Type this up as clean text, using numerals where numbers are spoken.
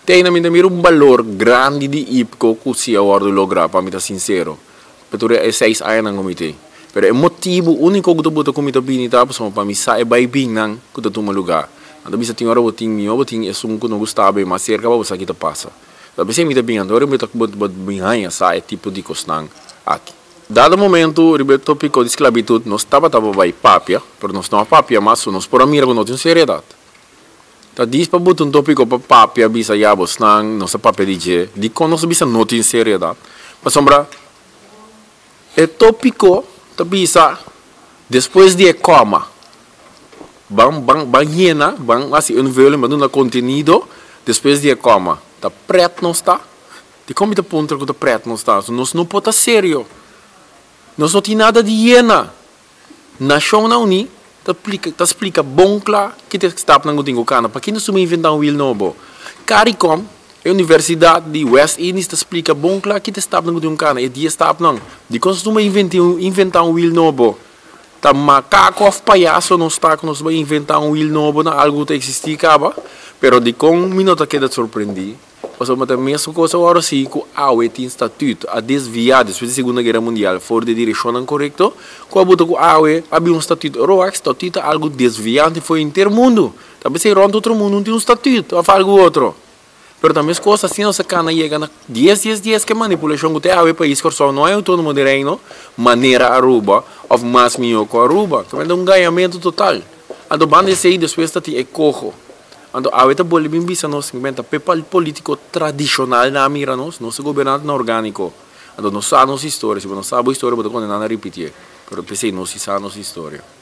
Te ainda mi ta mira un balor grandi di IPKO ku si a wòrdu lográ, pa mi ta sinsero. Pa tur e seis añanan ku mi tin. Pero e motibu úniko ku ta buta ku mi ta bini ta pasobra pa mi sa e baibinnan ku ta tuma lugá. Nan ta bisa tin ora bo tin mihó bo tin esun ku no gusta bo e mas serka pa bo sa ki ta pasa. Ta p'esei mi ta bin anto ora mi ta bin haña sa e tipo di kosnan aki. Dado momento riba e tópiko di sklabitut nos tabata pa bai papia, pero nos no a papia mas, so nos por a mira ku no tin seriedat. Ta dis pa buta un tópiko pa papia bisa ya bosnan nos a papia di dje, dikon nos a bisa no tin seriedat? Pasobra e tópiko ta bisa despues di e kòma ban ban ban yena ban hasi invulling ban duna kontenido despues di e kòma ta prèt nos ta? Dikon mi ta puntra ku ta prèt nos ta? Nos no por ta serio nos no tin nada di yena. Nashonnan Uní ta plika ta splika bon kla ki ta e stapnan ku tin ku kana. Pakí nos tuma inventá un wiel nobo? Caricom, e universidat di West Indies ta splika bon kla ki ta e stapnan ku tin ku kana, e dies stapnan. Dikon nos tuma inventá un wiel nobo? Ta makako òf payaso nos ta ku nos bai inventá un wiel nobo na algu ku ta eksistí kaba? Pero dikon mi no ta keda sorprendí? Pasobra ta mesun kos awor si ku awe tin statut a desviá despues di Segunda Guera Mundial for di e direkshonnan korekto, ku a buta ku awe a bin un statut roak, statut ta algu desviante for henter mundu. Ta p'esei rònt otro mundu no tin un statut òf algu otro. Pero ta mes kos asina nos a kana yega na dies dies dies ku e manipulashon ku te awe pais Kòrsou no e outónomo di Reino manera Aruba òf mas mihó ku Aruba. Ta un gañamentu total. Anto banda esei despues ta tin e koho. Anto awe ta bolbe bin bisa nos simplemente ta p'e politico tradicional nan a mira nos, nos ta gobernante nan organico. Anto nos sa nos historia, si bo no sa bo historia bo ta condená na ripitié, pero p'esei nos si sa nos historia.